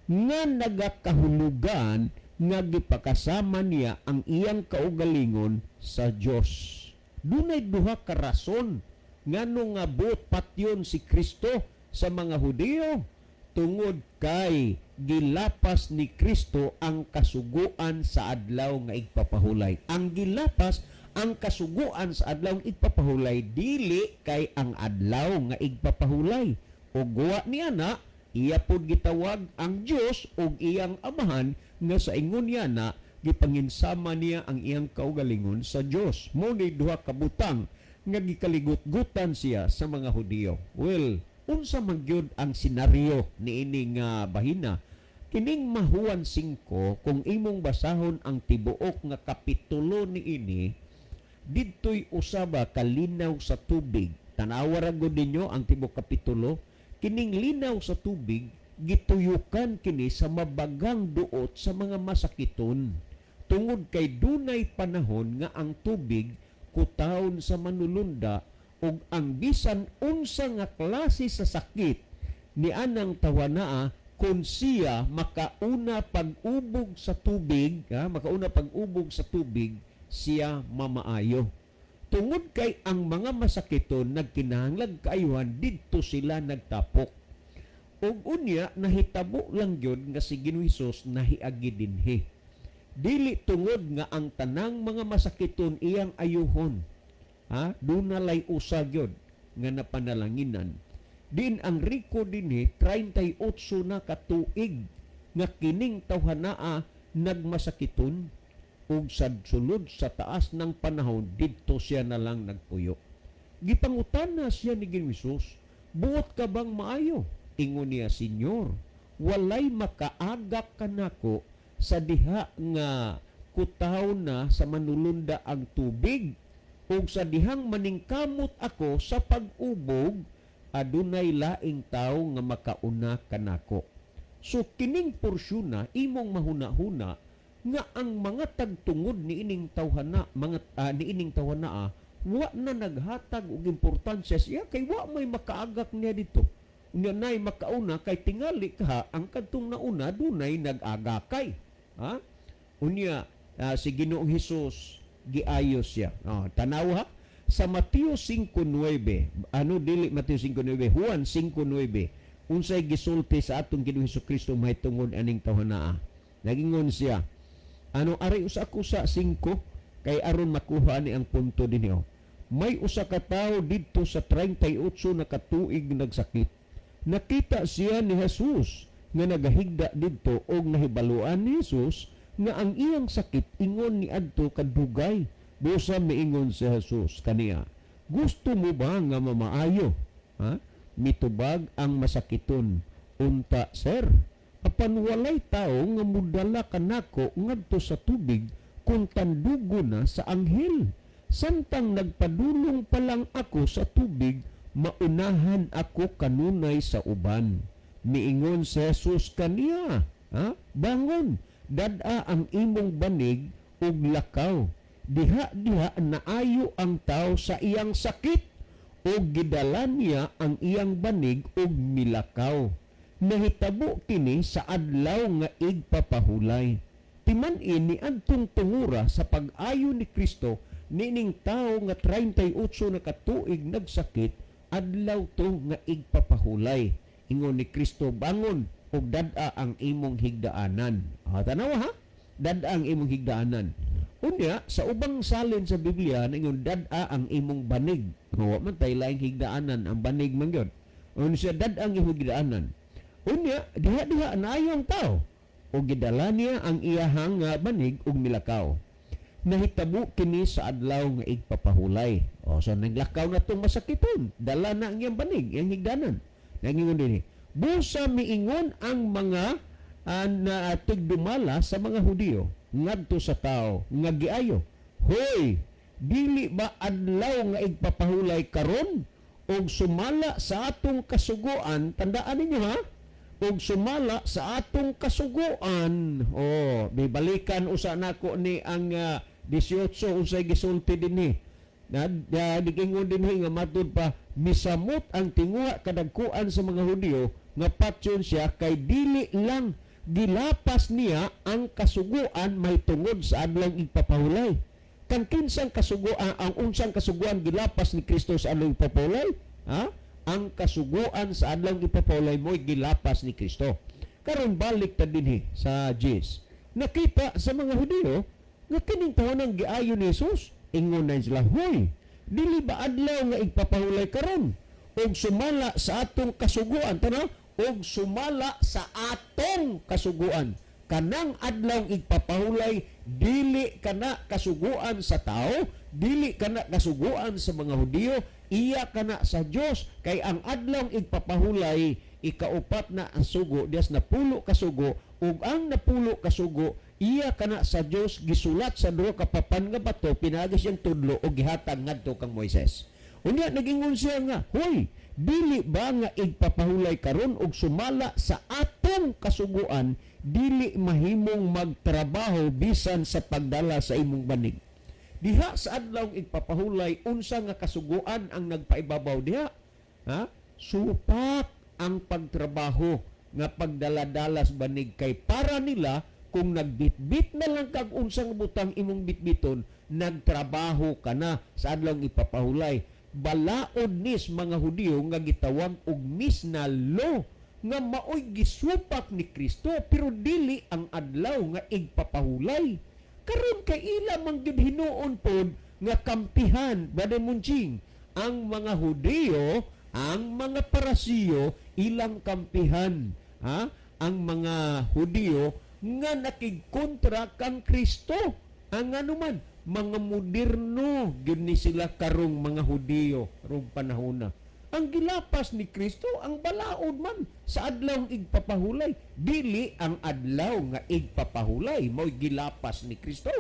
Nga nagakahulugan nga gipakasama niya ang iyang kaugalingon sa Dios. Dunay duha ka rason ngano nga buot patyon si Kristo sa mga Hudiyo, tungod kay gilapas ni Kristo ang kasuguan sa adlaw nga igpapahulay. Ang gilapas ang kasuguan sa adlaw nga igpapahulay, dili kay ang adlaw nga igpapahulay. Ug guwa niya na iya pod gitawag ang Dios ug iyang amahan, nga sa ingon niya na gipanginsama niya ang iyang kaugalingon sa Dios. Mo ni duha ka butang nga gikaligot-gutan siya sa mga Hudiyo. Well, unsa man gyud ang senaryo niini nga bahina? Kining Mahuan 5, kung imong basahon ang tibuok nga kapitulo niini, didtoy usaba kalinaw sa tubig. Tanawa ra gud ninyo ang tibuok kapitulo. Kining linaw sa tubig gituyukan kini sa mabagang duot sa mga masakiton. Tungod kay dunay panahon nga ang tubig kutawon sa manulunda ug ang bisan unsa nga klase sa sakit ni anang tawanaa kung siya makauna pag-ubog sa tubig, ha, makauna pag-ubog sa tubig, siya mamaayo. Tungod kay ang mga masakiton nagkinahanglag kaayuhan, didto sila nagtapok. Ug unya nahitabo lang gyud nga si Ginoong Hesus nahiagi dinhi. Dili tungod nga ang tanang mga masakiton iyang ayuhon. Ha? Duna lay usa gyud nga napanalanginan. Din ang riko dinhi 38 na katuig nga kining tawhanaa nagmasakiton ug sa sulod sa taas ng panahon didto siya na lang nagpuyo. Gipangutana siya ni Ginoong Hesus, buot ka bang maayo? Ingon niya, Senyor, walay makaagak kanako sa diha nga kutaw na sa manulunda ang tubig, ug sa dihang maningkamot ako sa pag-ubog, adunay laing tawo nga makauna kanako. So kining porsyon na imong mahuna-huna nga ang mga tagtungod niining tawhana, mga niining tawhana wa na naghatag og importansya siya kay wa may makaagak niya dito. Unya nay makauna kay tingali ka ang kadtong nauna dunay nag-agakay. Ha? Unya si Ginoong Hesus giayo siya. Oh, tanaw ha sa Mateo 5:9. Ano, dili Mateo 5:9, Juan 5:9. Unsay gisulti sa atong Ginoong Hesukristo mahitungod aning tawhanaa? Nagingon siya, ano, ari usa ko sa 5 kay aron makuha ni ang punto dinhi. May usa ka tawo didto sa 38 na katuig nagsakit. Nakita siya ni Jesus nga nagahigda didto og nahibaluan ni Jesus nga ang iyang sakit ingon ni adto kadugay. Busa miingon si Jesus kaniya, gusto mo ba nga mamaayo? Ha? Mitubag ang masakiton, unta sir, apan walay tao nga mudala kanako ngadto sa tubig kung tandugo na sa anghel. Samtang nagpadulong pa lang ako sa tubig, maunahan ako kanunay sa uban." Miingon si Jesus kaniya, ha? "Bangon, dad-a ang imong banig ug lakaw." Diha-diha naayo ang tao sa iyang sakit ug gidala niya ang iyang banig ug milakaw. Nahitabo kini sa adlaw nga igpapahulay. Timan-i ni adtong tungura sa pag-ayo ni Kristo nining tao nga 38 na katuig nagsakit, adlaw to nga igpapahulay. Ingon ni Kristo, "Bangon ug dad-a ang imong higdaanan." Ah, tanawa ha? Dad-a ang imong higdaanan. Unya, sa ubang salin sa Biblia, ingon dad-a ang imong banig. Wa man tay laing higdaanan, ang banig man gyud. Unya siya, dad-a ang imong higdaanan. Unya, diha-diha naayo ang tao. O gidala niya ang iyahang nga banig ug milakaw. Nahitabo kini sa adlaw nga igpapahulay. O, so naglakaw na tong masakiton. Dala na ang iyang banig, iyang higdanan. Nangingon dinhi. Busa miingon ang mga na tigdumala sa mga Hudiyo ngadto sa tao nga giayo, "Hoy, dili ba adlaw nga igpapahulay karon og sumala sa atong kasuguan?" Tandaan ninyo ha, og sumala sa atong kasuguan. Oh, balikan usa nako ni ang 18, unsay gisulti dinhi na digingon dinhi nga matud pa misamot ang tinguha kadagkuan sa mga Hudiyo nga patyon siya kay dili lang gilapas niya ang kasuguan mahitungod sa adlaw igpapahulay. Kan kinsang kasuguan, ang unsang kasuguan gilapas ni Kristo sa adlaw igpapahulay? Ha? Ang kasuguan sa adlaw igpapahulay mo'y gilapas ni Kristo. Karon balik ta dinhi sa Jis. Nakita sa mga Hudiyo nga kining tawo nang giayo ni Jesus, ingon na sila, "Hoy, dili ba adlaw nga igpapahulay karon og sumala sa atong kasuguan?" Tanaw, og sumala sa atong kasuguan. Kanang adlaw igpapahulay, dili kana kasuguan sa tao, dili kana kasuguan sa mga Hudiyo, iya kana sa Dios, kay ang adlaw igpapahulay ikaupat na ang sugo dias 10 kasugo, ug ang 10 kasugo iya kana sa Dios, gisulat sa duha ka papan nga bato pinaagi siyang tudlo ug gihatag ngadto kang Moises. Unya nagingon siya nga, "Hoy, dili ba nga igpapahulay karon og sumala sa atong kasuguan, dili mahimong magtrabaho bisan sa pagdala sa imong banig?" Diha sa adlaw igpapahulay, unsa nga kasuguan ang nagpaibabaw diha? Ha? Supak ang pagtrabaho nga pagdala-dala sa banig, kay para nila kung nagbitbit na lang kag unsang butang imong bitbiton, nagtrabaho ka na sa adlaw ipapahulay. Balaod nis mga Hudiyo nga gitawag og Mishnah law nga maoy gisupak ni Kristo, pero dili ang adlaw nga igpapahulay. Karon kay ila man gyud hinuon pod nga kampihan, Brother Munching, ang mga Hudiyo, ang mga Parasiyo, ilang kampihan, ha? Ang mga Hudiyo nga nakigkontra kang Kristo. Ang anuman, mga moderno gyud ni sila karong mga Hudiyo karong panahona. Ang gilapas ni Kristo ang balaod man sa adlaw igpapahulay, dili ang adlaw nga igpapahulay mo'y gilapas ni Kristo.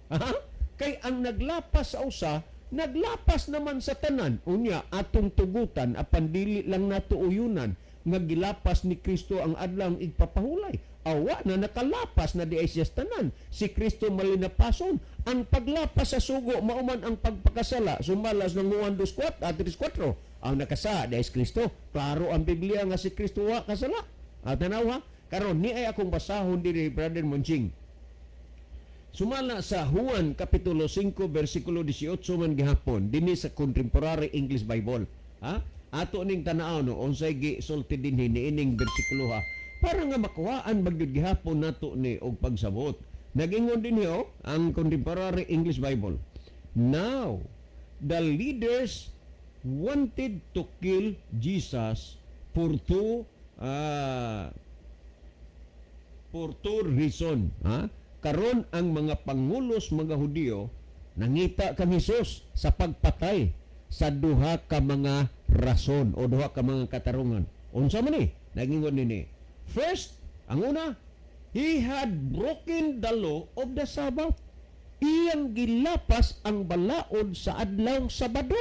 Ha? Kay ang naglapas sa usa, naglapas naman sa tanan. Unya atong tugutan apan dili lang nato uyunan nga gilapas ni Kristo ang adlaw igpapahulay. Awa na nakalapas na di ay siya tanan. Si Kristo malinapason. Ang paglapas sa sugo mauman ang pagpakasala. Sumalas ng Juan 2:4 at 3:4. Ang nakasa di ay si Kristo. Klaro ang Biblia nga si Kristo wa kasala. At tanaw ha. Karon ni ay akong basahon diri, Brother Monching. Sumala sa Juan Kapitulo 5 versikulo 18 man gihapon dinhi sa Contemporary English Bible. Ha? Ato ning tan-aw no unsay gisulti dinhi niining bersikulo ha, para nga makuhaan magyud gihapon nato ni og pagsabot. Nagingon dinhi oh, ang Contemporary English Bible. "Now, the leaders wanted to kill Jesus for two reason." Ha? Karon ang mga pangulos mga Hudiyo nangita kang Hesus sa pagpatay sa duha ka mga rason o duha ka mga katarungan. Unsa man ni? Nagingon nini. First, ang una, he had broken the law of the Sabbath. Iyang gilapas ang balaod sa adlawng Sabado.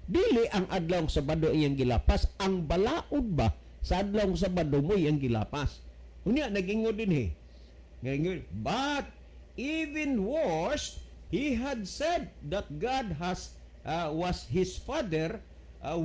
Dili ang adlawng Sabado iyang gilapas, ang balaod ba sa adlawng Sabado mo iyang gilapas. Unya nagingon dinhi. Ngayon, but even worse, he had said that God has was his father,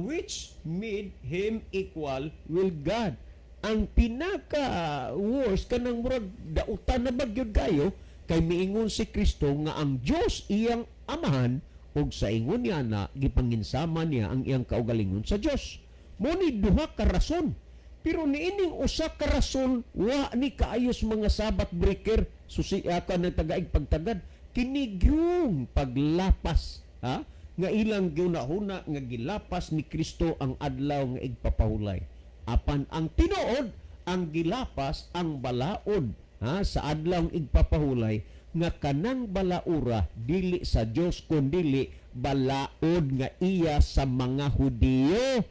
which made him equal with God. Ang pinaka worst, kanang murag dautan na bagyod kayo, kay miingon si Kristo nga ang Dios iyang amahan ug sa ingon niya na gipanginsama niya ang iyang kaugalingon sa Dios. Mo ni duha ka rason. Pero niining usa ka rason wa ni kaayos mga Sabbath breaker, susi ka ng tagaig pagtagad kini gyung paglapas, ha, nga ilang giunahuna nga gilapas ni Kristo ang adlaw nga igpapahulay. Apan ang tinuod, ang gilapas ang balaod, ha, sa adlaw igpapahulay, nga kanang balaura dili sa Dios kundili balaod nga iya sa mga Hudiyo,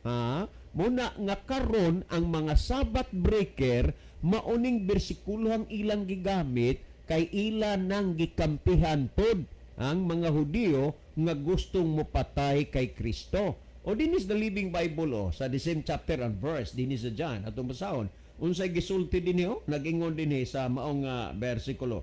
ha. Muna nga karon ang mga Sabbath breaker, mauning bersikulo ang ilang gigamit kay ila nang gikampihan pod ang mga Hudiyo nga gustong mopatay kay Kristo. O dinis the Living Bible, o sa the same chapter and verse dinis sa John atong basahon unsay gisulti dinhi. O nagingon dinhi sa maong bersikulo,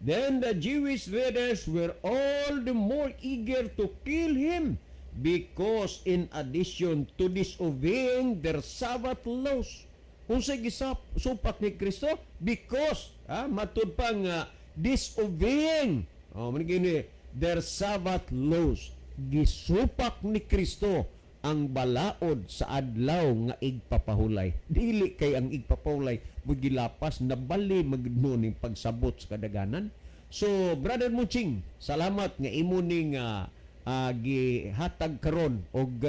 "Then the Jewish leaders were all the more eager to kill him because in addition to disobeying their Sabbath laws," unsay gisap supak ni Kristo? Because, ha, matud pa nga disobeying, oh, man gini, their Sabbath laws, gisupak ni Kristo ang balaod sa adlaw nga igpapahulay. Dili kay ang igpapahulay mo gilapas, nabali magno ning pagsabot sa kadaganan. So Brother Muching, salamat nga imo ning gihatag karon og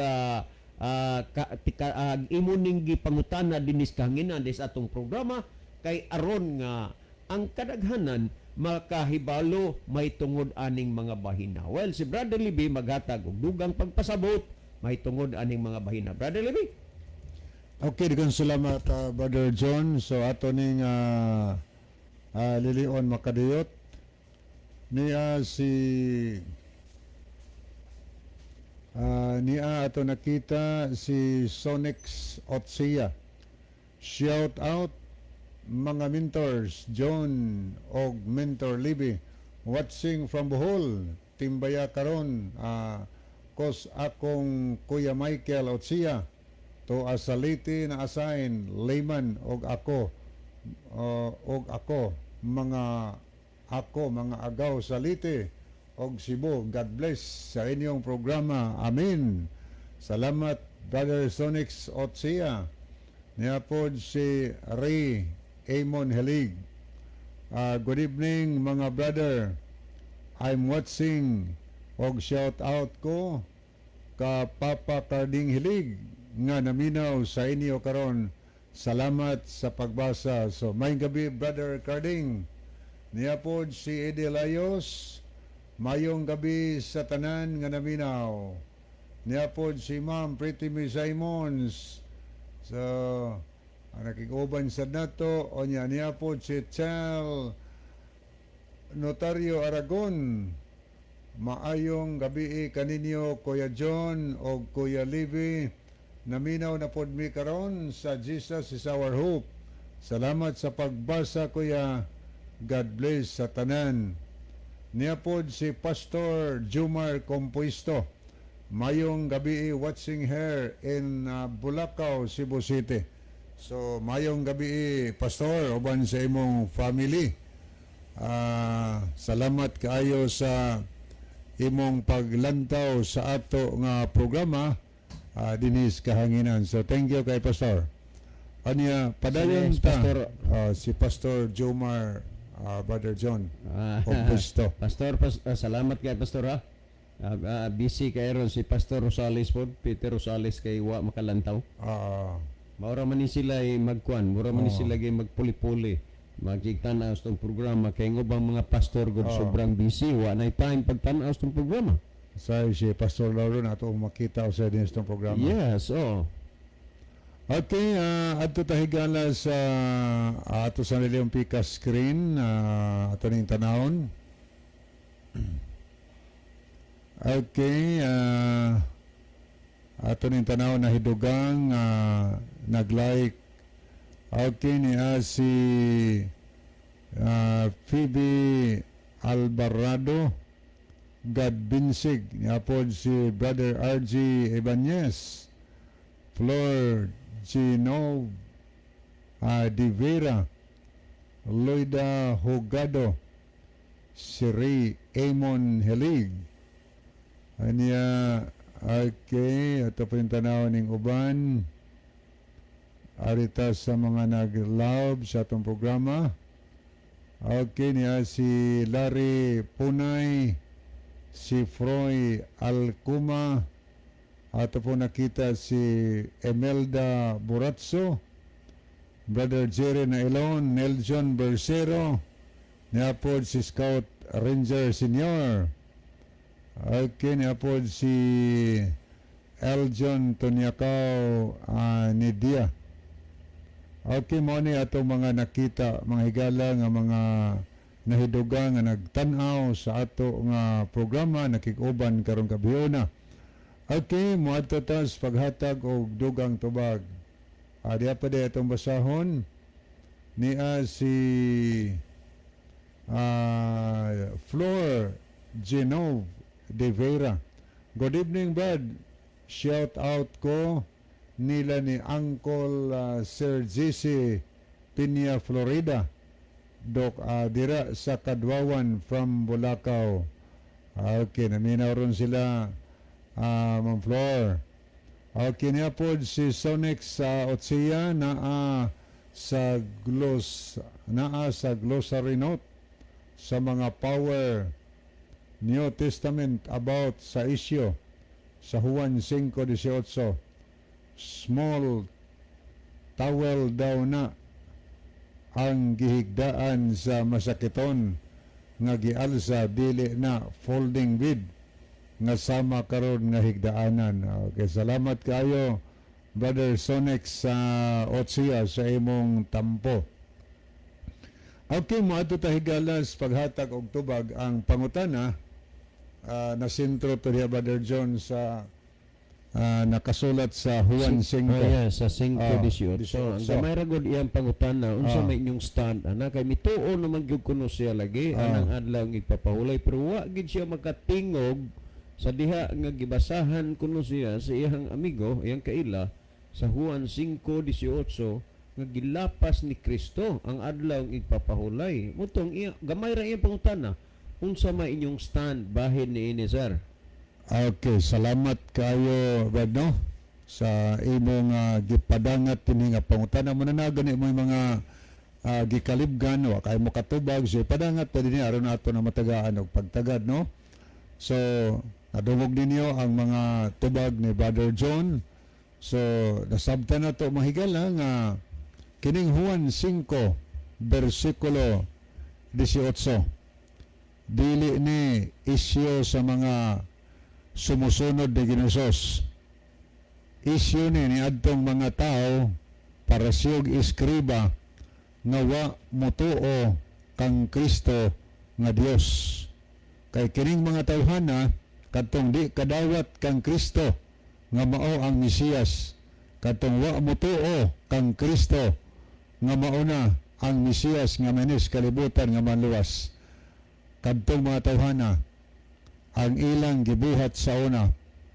imo ning gipangutana dinis kahanginan dis atong programa kay aron nga ang kadaghanan makahibalo may tungod aning mga bahina. Well, si Brother Libby maghatag og dugang pagpasabot may tungod aning mga bahina. Brother Libby? Okay, daghang salamat, Brother John. So ato ning Lilion Makadiyot niya si niya ato nakita si Sonix Otsia. Shout out mga mentors John og Mentor Libby, watching from Bohol, Timbaya karon, kos akong Kuya Michael Otsia to asaliti na assign layman og ako, og ako mga agaw sa Leyte og Cebu. God bless sa inyong programa. Amen. Salamat, Brother Sonix Otsia. Niya pod si Ray Amon Helig. Good evening, mga brother. I'm watching og shout out ko ka Papa Carding Hilig nga naminaw sa inyo karon. Salamat sa pagbasa. So may gabi, Brother Carding. Niya pod si Eddie Layos. Mayong gabi sa tanan nga naminaw. Niya pod si Ma'am Pretty Miss Simons. So, ang nakikuban sa nato, o niya, niya pod si Chel Notario Aragon. Maayong gabi kaninyo, Kuya John o Kuya Livy. Naminaw na pod mi karon sa Jesus is Our Hope. Salamat sa pagbasa, Kuya. God bless sa tanan. Niya pod si Pastor Jumar Compuesto. Mayong gabi, watching here in Bulacau, Cebu City. So mayong gabi, Pastor, uban sa imong family. Salamat kaayo sa imong paglantaw sa ato nga programa dinis kahanginan. So thank you kay Pastor. Anya padayon Si ta Pastor- si Pastor Jomar, Brother John Compuesto. Pastor, salamat kay Pastor, ha. Busy kay ron si Pastor Rosales po, Peter Rosales, kay wa makalantaw. Maura man ni sila ay magkuan, mura man ni sila gay magpuli-puli. Magigtanaw sa tong programa kay ng ubang mga pastor gud sobrang busy, wa nay time pagtanaw sa tong programa. Sa si Pastor Lauro na ato makita sa dinis tong programa. Yes, oh. Okay, adto ta higala sa ato sa Leon Pika screen, ato ning tanawon. Okay, ato ning tanaw na hidugang nag-like. Okay, niya si Phoebe Alvarado, God Binsig, niya po si Brother RG Ibanez, Flor Gino De Vera, Loida Hogado, si Ray Amon Helig. Anya, okay, ato po yung tanaw ning uban. Arita sa mga nag-love sa atong programa. Okay, niya si Larry Punay, si Froy Alcuma, ato po nakita si Emelda Buratso, Brother Jerry Nailon, Nelson Bersero, niya po si Scout Ranger Senior. Okay, niya po si Eljon Tonyakaw Nidia. Okay, mo ni atong mga nakita, mga higala nga mga nahidugang nga nagtan-aw sa ato nga programa nakig-uban karong gabhiona. Okay, moadto ta sa paghatag og dugang tubag. Diha pa di atong basahon niya si Flor Genov de Vera. "Good evening, Brad. Shout out ko nila ni Uncle Sir JC Pinya, Florida. Dok dira sa Kadwawan from Bulacau." Okay, naminaw ron sila, Ma'am Flor. Okay, niya po si Sonic sa Otsia, naa sa glossary note sa mga power New Testament about sa issue sa Juan 5:18. Small towel daw na ang gihigdaan sa masakiton nga gialsa, dili na folding bed nga sama karon nga higdaanan. Okay, salamat kayo, Brother Sonic sa Otsia, sa imong tampo. Okay, moadto ta, higala, sa paghatag og tubag. Ang pangutana na sentro to diha, Brother John, sa nakasulat sa Juan 5. Oh, yeah, sa 5:18. 18. Ang gamay ra gud iyang pangutana, unsa may inyong stand ana, kay mituo naman gyud kuno siya lagi anang adlaw ng igpapahulay, pero wa gid siya makatingog sa diha nga gibasahan kuno siya sa iyang amigo, iyang kaila, sa Juan 5:18 nga gilapas ni Kristo ang adlaw ng igpapahulay. Mutong iya gamay ra iyang pangutana, unsa may inyong stand bahin niini, sir? Okay, salamat kayo, Brad, no? Sa imong gipadangat ini nga pangutana mo na na gani mo yung mga gikalibgan, wa kay mo katubag, so ipadangat pa din aron ato na matagaan og pagtagad, no? So, nadungog ninyo ang mga tubag ni Brother John. So, nasabtan na to, mahigala, nga kining Juan 5 versikulo 18 dili ni isyu sa mga sumusunod ni Ginosos. Isyu ni adtong mga tao para siyog iskriba nga wa motuo kang Kristo nga Dios. Kay kining mga tawhana kadtong di kadawat kang Kristo nga mao ang Mesiyas, kadtong wa motuo kang Kristo nga mao na ang Mesiyas nga manis kalibutan nga manluwas. Kadtong mga tawhana, ang ilang gibuhat sa una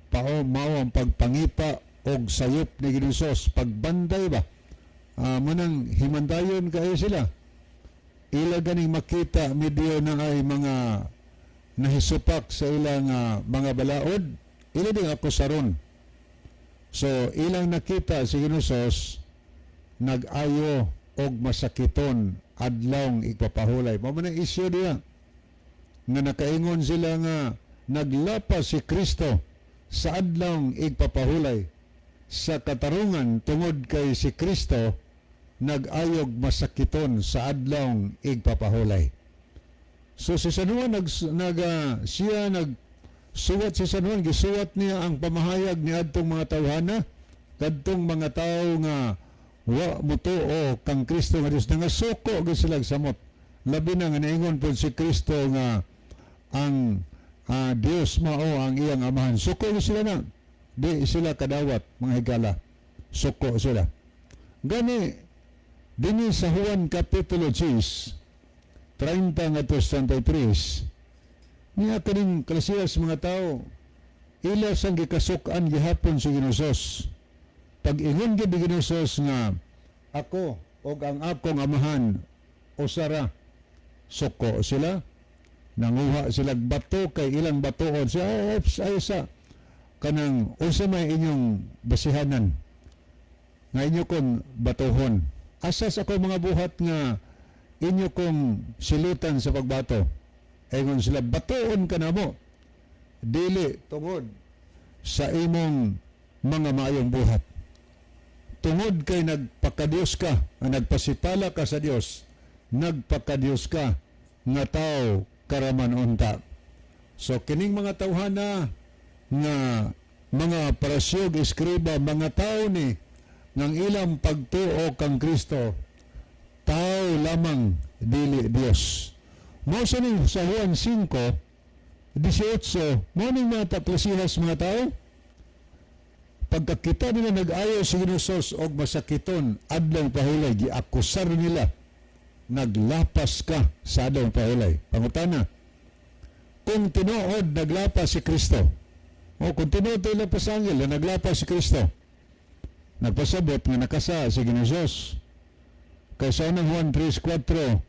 pao mao ang pagpangipa og sayop ni Ginosos, pagbanday ba, manang himandayon kayo sila. Ila ganing makita medyo na ay mga nahisupak sa ilang mga balaod, ila ding akusaron. So ilang nakita si Ginosos nag-ayo og masakiton adlawng igpapahulay. Mao man ang isyu diya nga nakaingon sila nga naglapas si Kristo sa adlawng igpapahulay sa katarungan tungod kay si Kristo nag-ayog masakiton sa adlawng igpapahulay. So si San Juan nag, nag siya nag suwat si San Juan, gisuwat niya ang pamahayag ni adtong mga tawhana, kadtong mga tawo nga wa motuo kang Kristo nga Dios, nga suko gyud sila samot. Labi na nga niingon pod si Kristo nga Ang Dios mao ang iyang Amahan. Suko sila na. Di sila kadawat, mga higala. Suko sila. Gani, dinhi sa Juan Kapitulo 6, 30 ngadto 33, niya kaning klasiyas mga tao, ila sang gikasuk-an gihapon si Ginoo. Pag ingon gid ni Ginoo nga ako og ang akong Amahan usara, suko sila. Nanguha sila bato kay ilang batuon siya. Ay, ay sa kanang unsa may inyong basihanan nga inyo kon batuhon? Asas ako mga buhat nga inyo kong silutan sa pagbato? Ingon sila, "Batuon ka namo dili tungod sa imong mga maayong buhat, tungod kay nagpakadiyos ka, ang nagpasipala ka sa Dios, nagpakadiyos ka nga tao karaman unta." So kining mga tawhana nga mga Pariseo, eskriba, mga tao ni ng ilang pagtuo kang Kristo tao lamang, dili Dios. Mao sa ning sa Juan 5:18, mao ning mga taklasihas mga tao. Pagkakita nila nag-ayo si Ginoo og masakiton adlaw pahulay, giakusar nila, "Naglapas ka sa adlaw pahulay." Pangutana, kung tinuod naglapas si Kristo o kung tinuod ilang pasangil na naglapas si Kristo, nagpasabot nga nakasa si Ginoo. Kay sa unang Juan 3:4,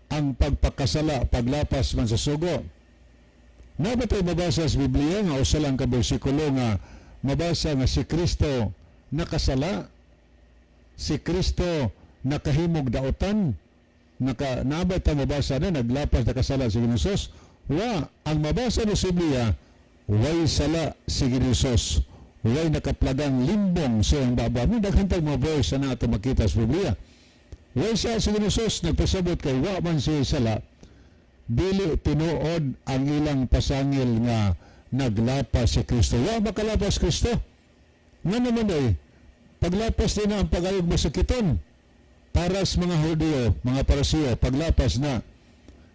ang pagpakasala paglapas man sa sugo. Na ba tayo mabasa sa Biblia nga usa lang ka bersikulo nga mabasa nga si Kristo nakasala, si Kristo nakahimog daotan? Naka naa ba ta mabasa na naglapas, nakasala si Ginoo? Wa. Ang mabasa ni sa Biblia, way sala si Ginoo, way nakaplagang limbong sa iyang baba. May daghan tag mga verse na nato makita sa Biblia. Way sa si Ginoo. Nagpasabot kay wa man siya sala, dili tinuod ang ilang pasangil nga naglapas si Kristo. Wa makalapas Kristo. Nga naman ay paglapas din na ang pag-ayog masakiton para sa mga Hudyo, mga Pariseo, paglapas na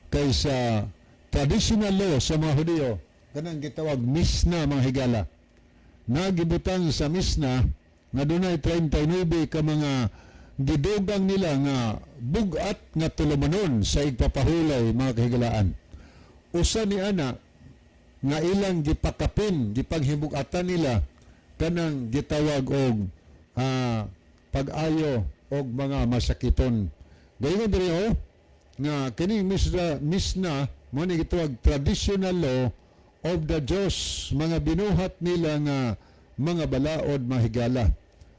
kaysa traditional law sa mga Hudyo, kanang gitawag Misna, mga higala. Nagibutang sa Misna nga dunay 39 ka mga gidugang nila nga bugat nga tulumanon sa igpapahulay, mga kahigalaan. Usa ni ana nga ilang gipakapin, gipanghibugatan nila, kanang gitawag og pag-ayo og mga masakiton. Gayon diri oh, nga kining Misna mo ni gitawag traditional law of the Jews, mga binuhat nila nga mga balaod, mahigala.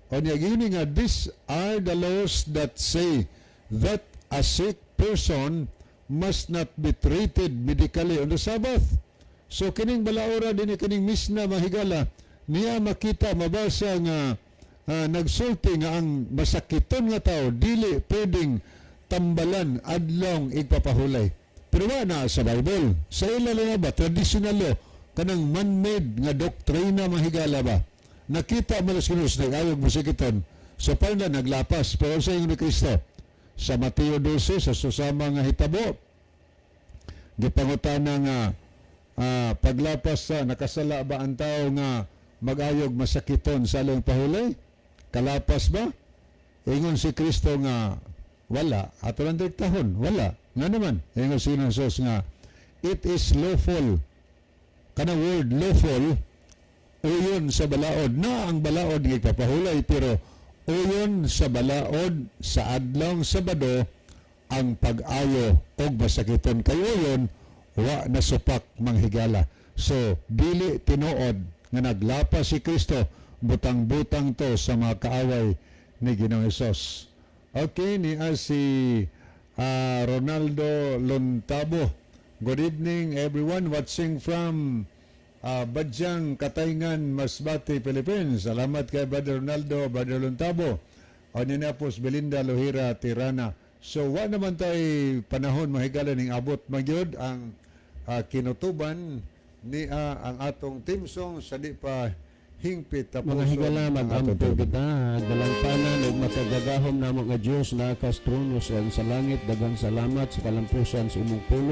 O niya gini nga these are the laws that say that a sick person must not be treated medically on the Sabbath. So kining balaora din, kining Misna, mahigala, niya makita mabasa nga nagsulti nga ang masakiton nga tao dili pwedeng tambalan adlong igpapahulay. Pero wa na sa Bible. Sa ila lang ba traditional law, kanang man-made nga doktrina, mahigala ba. Nakita mo na si Kristo nag-ayog masakiton. So paano na naglapas? Pero sa ingon ni Kristo sa Mateo 12, sa susama nga hitabo, gipangutana nga paglapas sa nakasala ba ang tao nga mag-ayog masakiton sa along pahulay? Kalapas ba? Ingon si Kristo nga wala. Ato lang direktahon, wala. Nga naman, ingon si Jesus nga it is lawful. Kana word lawful, uyon sa balaod na ang balaod gipapahulay, pero uyon sa balaod sa adlong Sabado ang pag-ayo og masakiton kay uyon wa nasupak, manghigala. So dili tinuod nga naglapas si Kristo. Butang-butang to sa mga kaaway ni Ginoong Hesus. Okay, ni si Ronaldo Lontabo. Good evening, everyone watching from Badyang, Cataingan, Masbate, Philippines. Salamat kay Brother Ronaldo, Brother Lontabo. O ni Belinda Lohira Tirana. So wa naman tay panahon, mahigala, ning abot magyod ang kinutuban ni ang atong theme song sa di pa hingpit tapos. Mga higala, mag-ampo kita. Dalangpanan ug makagagahom namo nga Dios na nakatrono sa langit, daghang salamat sa kalampusan sa imong pulong.